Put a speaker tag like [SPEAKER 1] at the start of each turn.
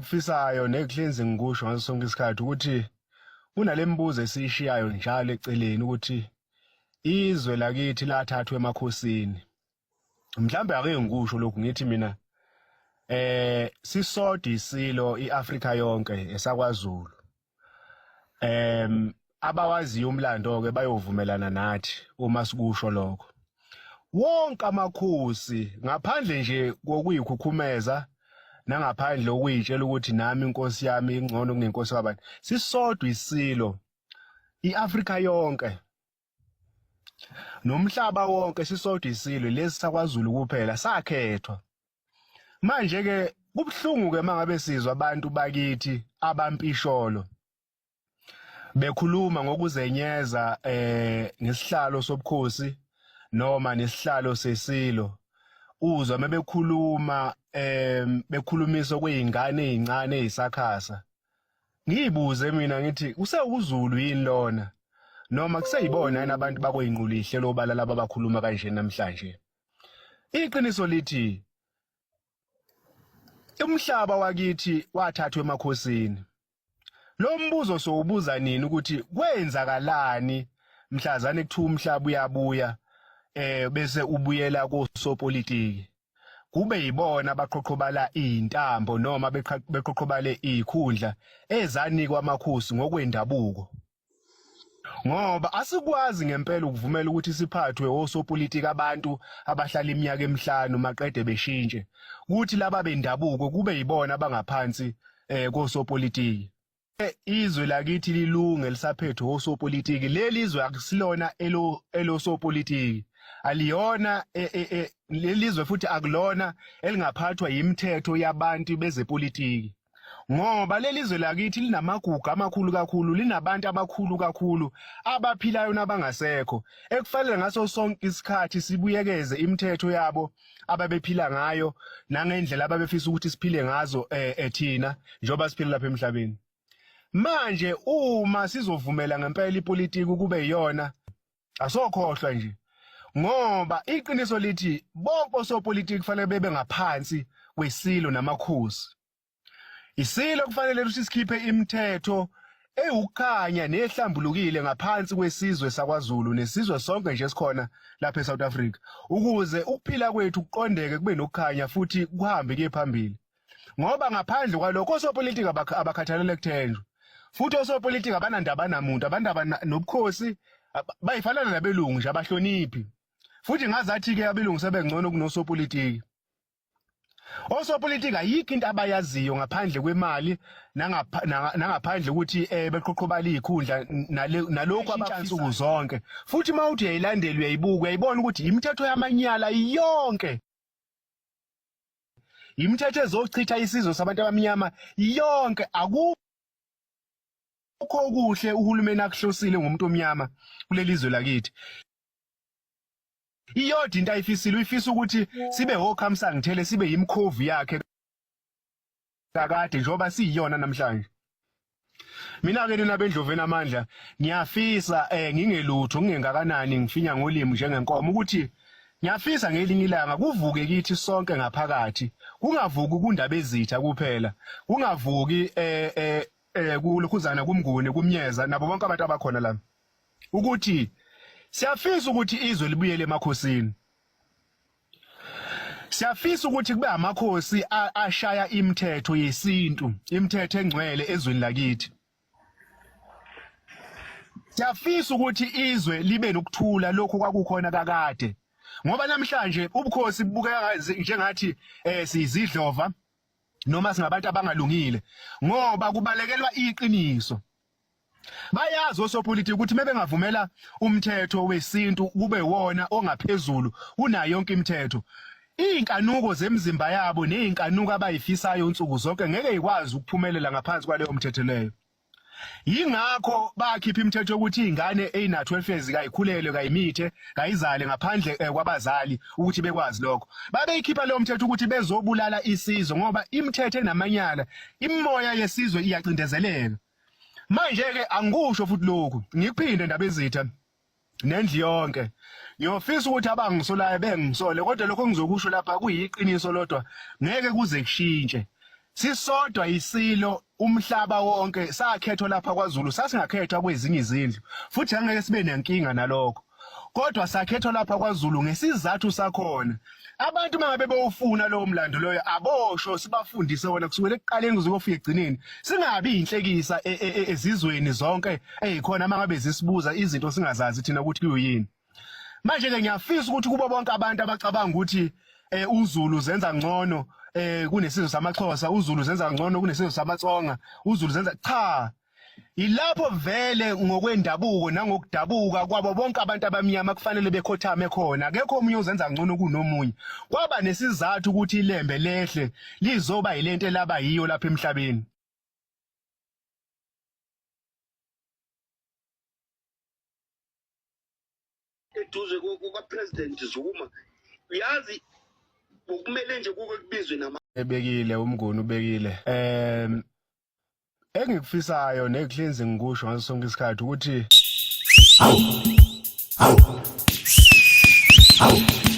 [SPEAKER 1] Engikufisayo nekuhlinzi ngikusho ngaso sonke isikhathi ukuthi kunalemibuzo esiyishiyayo njalo eceleni ukuthi izwe lakithi lathathwa emakhosini. Mhlambe ake ngikusho lokhu ngithi mina sisodwa isilo iAfrika yonke esakwaZulu. Abawaziyo umlando ke bayovumelana nathi uma sikusho lokho. Wonke amakhosi ngaphandle nje kokuyikhukhumeza nangaphandle okuyitshela ukuthi nami inkosi yami ingcono kunenkosi kabani, sisodwa isilo iAfrika yonke nomhlaba wonke, sisodwa isilo lesi sakwaZulu kuphela sakhethwa. Manje ke kubuhlungu ke mangabe sizwa abantu bakithi abampisholo bekhuluma ngokuzenyeza ngesihlalo sobukhosi noma nesihlalo sesilo, uzwa mebekhuluma bekhulumisa kwezingane ezincane ezisakhasa. Ngiyibuze mina ngithi kusewuZulu yini lona noma kuseyibona yini abantu bakweyinqulihle lobala laba abakhuluma kanje namhlanje? Iqiniso lithi umhlaba wakithi wathathwa emakhosini. Lo mbuzo sowubuza nini ukuthi kwenzakalani mhlazane kuthiwa umhlaba uyabuya bese ubuyela kosopolitiki, kube yibona abaqhoqhobala izintambo noma beqhoqhobale izikhundla ezanikwa amakhosi ngokwendabuko? Ngoba asikwazi ngempela ukuvumela ukuthi siphathwe osopolitiki, abantu abahlala iminyaka emihlanu maqede beshintshe, kuthi laba bendabuko kube yibona abangaphansi kosopolitiki. Izwe lakithi lilunge lisaphethwe osopolitiki. Leli zwe akusilona elosopolitiki, aliyona leli zwe futhi akulona elingaphathwa yimithetho yabantu bezepolitiki, ngoba leli zwe lakithi linamagugu amakhulu kakhulu, linabantu abakhulu kakhulu abaphilayo nabangasekho ekufanele ngaso sonke isikhathi sibuyekeze imithetho yabo ababephila ngayo nangendlela ababefisa ukuthi siphile ngazo thina njengoba siphila lapha emhlabeni. Manje uma sizovumela ngempela ipolitiki kube iyona, asokhohlwa nje, ngoba iqiniso lithi bonke osopolitiki kufanele bebe ngaphansi kwesilo namakhosi. Isilo kufanele ukuthi sikhiphe imithetho ewukukhanya nehlambulukile ngaphansi kwesizwe sakwaZulu nesizwe sonke nje esikhona lapha eSouth Africa, ukuze ukuphila kwethu kuqondeke, kube nokukhanya futhi kuhambe kuye phambili, ngoba ngaphandle kwalokho osopolitiki abakhathalele kuthenjwa, futhi osopolitiki abanandaba namuntu, abandaba nobukhosi, bayifanana nabelungu nje, abahloniphi futhi. Ngazathi-ke abelungu sebengcono kunosopolitiki. Osopolitiki ayikho into abayaziyo ngaphandle kwemali nangaphandle ukuthi beqhoqhobala izikhundla nalokhu abashintsha nsuku zonke. Futhi uma uthi uyayilandela, uyayibuka, uyayibona ukuthi imithetho yamanyala yonke, imithetho ezochitha isizwe sabantu abamnyama yonke. Akukho okuhle uhulumeni akuhlosile ngomuntu omnyama kuleli zwe lakithi. Iyodwa into ayifisile, uyifisa ukuthi sibe okhamsangithele, sibe yimkhovu yakhe kakade njengoba siyiyona namhlanje. Mina-ke nina bendlovu enamandla, ngiyafisa ngingelutho, ngingengakanani, ngifinya ngolimi njengenkomo, ukuthi ngiyafisa ngelinye ilanga kuvuke kithi sonke ngaphakathi, kungavuki kundaba ezitha kuphela, kungavuki kulokhuzana kumnguni kumnyeza nabo bonke abantu abakhona la, ukuthi siyafisa ukuthi izwe libuyele emakhosini. Siyafisa ukuthi kube amakhosi ashaya imithetho yesintu, imithetho engcwele ezweni lakithi. Siyafisa ukuthi izwe libe nokuthula lokhu kwakukhona kakade, ngoba namhlanje ubukhosi bubukeka njengathi siyizidlova noma singabantu abangalungile, ngoba kubalekelwa iqiniso. Bayazi osopolitiki ukuthi mebengavumela umthetho wesintu kube wona ongaphezulu kunayo yonke imithetho, izinkanuko zemizimba yabo nezinkanuko abayifisayo nsuku zonke ngeke ikwazi ukuphumelela ngaphansi kwaleyo mthetho leyo. Yingakho bakhipha imithetho yokuthi izingane ezina 12 years kayikhulelwe, kayimithe, kayizale ngaphandle kwabazali ukuthi bekwazi lokho. Babeyikhipha leyo mthetho ukuthi bezobulala isizwe, ngoba imithetho enamanyala, imimoya yesizwe iyacindezeleka. Manje ke angikusho futhi lokhu, ngikuphinde ndaba ezitha nendlu yonke. Ngiyofisa ukuthi abangisolayo bengisole, kodwa lokho engizokusho lapha kuyiqiniso lodwa, ngeke kuze kushintshe. Sisodwa isilo umhlaba wonke sakhethwa lapha kwaZulu, sasingakhethwa kwezinye izindlu futhi angeke sibe nenkinga nalokho. Kodwa sakhethwa lapha kwaZulu ngesizathu sakhona. Abantu mangabe bewufuna lowo mlando loyo abosho sibafundise wona kusukela ekuqaleni kuze kuyofika ekugcineni. Singabi inhlekisa e, e, e, ezizweni zonke ezikhona mangabe zisibuza izinto singazazi thina ukuthi kuyini. Manje ke ngiyafisa ukuthi kubo bonke abantu abacabanga ukuthi eh uZulu zenza ngcono eh kunesizwe samaXhosa, uZulu zenza ngcono kunesizwe samaTsonga, uZulu zenza cha Yilapho vele ngokwendabuko nangokudabuka kwabo bonke abantu abamnyama kufanele bekhothame khona. Akekho omunye ozenza ngcono kunomunye. Kwaba nesizathu ukuthi ilembe lehle lizoba yilento elaba yiyo lapha emhlabeni.
[SPEAKER 2] Eduze kukaPresident Zuma, uyazi ngokumele nje kuke kubizwe nama
[SPEAKER 1] Ebekile uMnguni ubekile. Engikufisayo nekuhlinzi ngikusho ngaso sonke isikhathi ukuthi Hawu. Hawu. Hawu.